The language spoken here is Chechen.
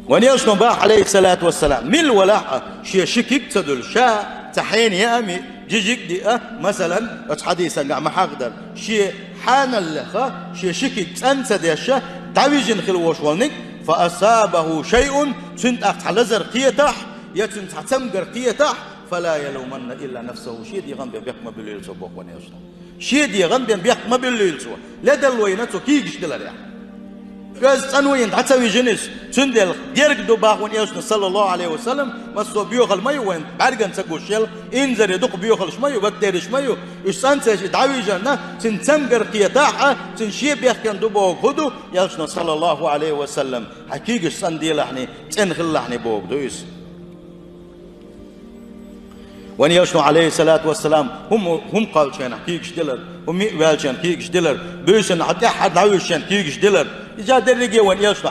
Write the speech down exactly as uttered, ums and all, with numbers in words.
Вайн Элчано баха, Ӏалайхи ссалату вассалам, мила валахь а, шен ши куьг ца дуьллуш, ша цхьа хьенан яа а, жижиг а диа, масала, оцу хьадисангахь ма-хьахадарра, шен хьаналлех шен ши куьг цӀан ца деш, дӀавижина хилла волуш волниг, «фа асабаху шайъун», цуьнан тӀаккха цхьа лазар кхетахь, я цуьнан цхьа цамгар кхетахь, «фала ялуманна илла нафсаху», шен дегӀан бен бехк ма буьллийла цо, боху вайн Элчано. Шен дегӀан бен бехк ма буьллийла цо, ледарло йина цо куьйгаш диларехь. Оьзда цӀанвина дӀа ца вижина иза, цундела герга ду, боху вайн Элчано, саллаллаху Ӏалайхи ва саллам, массо а боьхалла ма ю вайн бӀаьргана ца гуш йолу, инзаре дукха боьхаллаш ма ю, бактериш ма ю, уьш цӀан ца еш и дӀавижарна, цуьнан цамгар кхетахь а, цуьнан шен бехкенна ду бохург хӀун ду, Элчано, саллаллаху Ӏалайхи ва саллам, хьайн куьйгаш цӀанделахьний, цӀена хилалахьний бохург ду иза. Вайн Элчано, Ӏалайхи ссалату вассалам, хӀума, хӀума кхоллучу хенахь куьйгаш дилар, хӀума йиъ ваьллачу хенахь куьйгаш дилар, буьйсанна хьан тӀаьххьара дӀавуьжучу хенахь куьйгаш дилар. Иза дерриге вайн Элчано